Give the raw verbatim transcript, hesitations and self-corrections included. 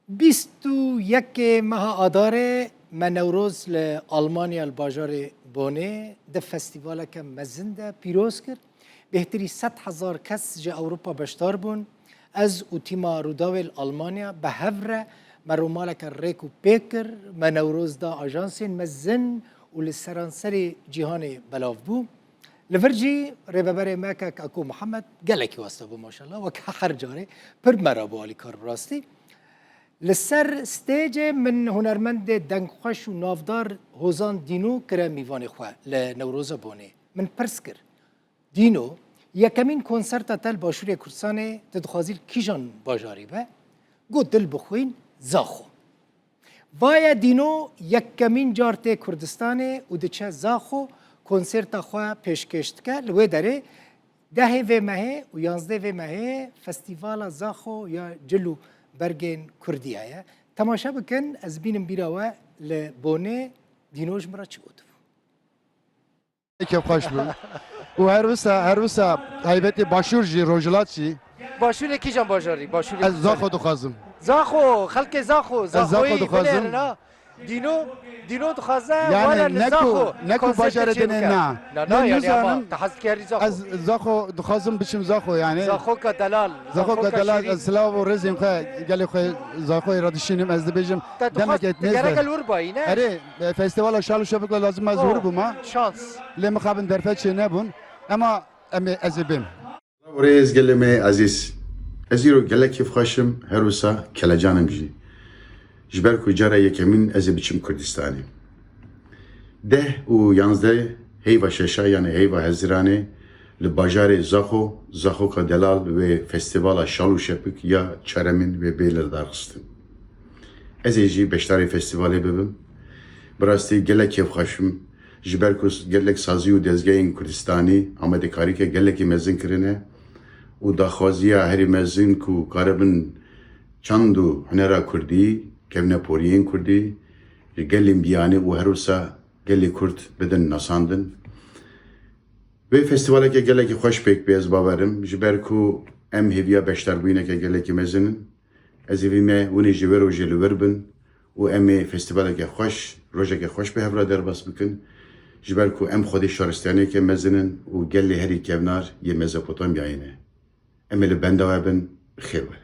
Bîst û yekê meha Adarê me Newroz li Almanya li bajarê Bonê di festîvaleke mezin de pîroz kir. Bêhtirî sed hezar kes ji Ewropa beşdar bûn. Ez û tîma Rûdawê li Almanya bi hev re me rûmaleke rêk û pêk kir, me Newroz da ajansên mezin û li seranserê cîhanê belav bû. Li vir jî rêveberê me kek Ako Mihemed gelekî weste bû maşallah, wek her carê pir me re bû alîkar bi rastî. Li ser stêcê min hunermendê dengxweş û navdar Hozan Dîno kire mîvanê xwe li Newroza Bonê. Min pirs kir, Dîno, yekemîn konserta te li Başûrê Kurdistanê tu dixwazî li kîjan bajarî be? Got, dil bixwîn Zaxo. Vaye Dîno yekemîn car tê Kurdistanê û diçe Zaxo konserta xwe pêşkêş dike. Li wê derê dehê vê mehê û yanzdê vê mehê festîvala Zaxo ya cil û bergên Kurdî heye. Temaşe bikin, ez bînim bîra we li Bonê Dîno ji min re çi gotibû. Kêfxweş bûm. Û her wisa, her wisa taybetê başûr jî, rojhilat jî. Başûrê kîjan bajarî? Başûrê Ez Zaxo dixwazim. Zaxo, xelkê Zaxo, Ez Zaxo Zaxoyî dixwazim. Binêrin ha. Dîno, Dîno dixwaze were Yani li neko, Zaxo neko konsertê bajarê çê dinê bike. Na, na, Ne yani ama nizanim. Te hez dikerî Zaxo. Ez Zaxo dixwazim biçim Zaxo yani. Zaxoka delal. Zaxoka delal, ez silav û rêzên xwe gelê xwe Zaxoyê re dişînim, ez dibêjim Te dixwaz, demekê te nêz gerek be. El wir bayî, ne? Erê, e, festivala Şal û Şepik lazim ez Oh, wir bûma. Şans. Lê mixabin derfet çê nebûn. Ema em ê ez ê bêm. Rêz gelê me ezîz. Ez îro gelek kêfxweş im, her wisa kelecan im jî. Ji ber ku cara yekemîn ez ê biçim Kurdistanê. Deh û yanzdeh heyva şeşa, yani heyva Hezîranê, li bajarê Zaxo, Zaxoka Delal wê festîvala Şal û Şepik ya çaremîn wê bê lidarxistin. Ez ê jî beşdarê festîvalê bibim. Bi rastî gelek kêfxweş im. Ji ber ku gelek sazî û dezgehên Kurdistanî amadekarîke gelekî mezin kirine û daxwaziya herî mezin ku karibin çand û hunera Kurdî, kevneporiyên Kurdî, ji gelên biyanî û her wisa gelê Kurd bidin nasandin. Vê festîvaleke gelekî xweş pêk bê, ez bawer im, ji ber ku em hêviya beşdarbûyîneke gelekî mezin in. Ez ê vî me hûn ê ji wê rojê li wir bin û em ê festîvaleke xweş, rojeke xweş bi hev re derbas bikin. Ji ber ku em xwedî şaristaniyeke mezin in û gelê herî kevnar yê Mezopotamyayê ne. Em ê li benda we bin, bi xêr werin.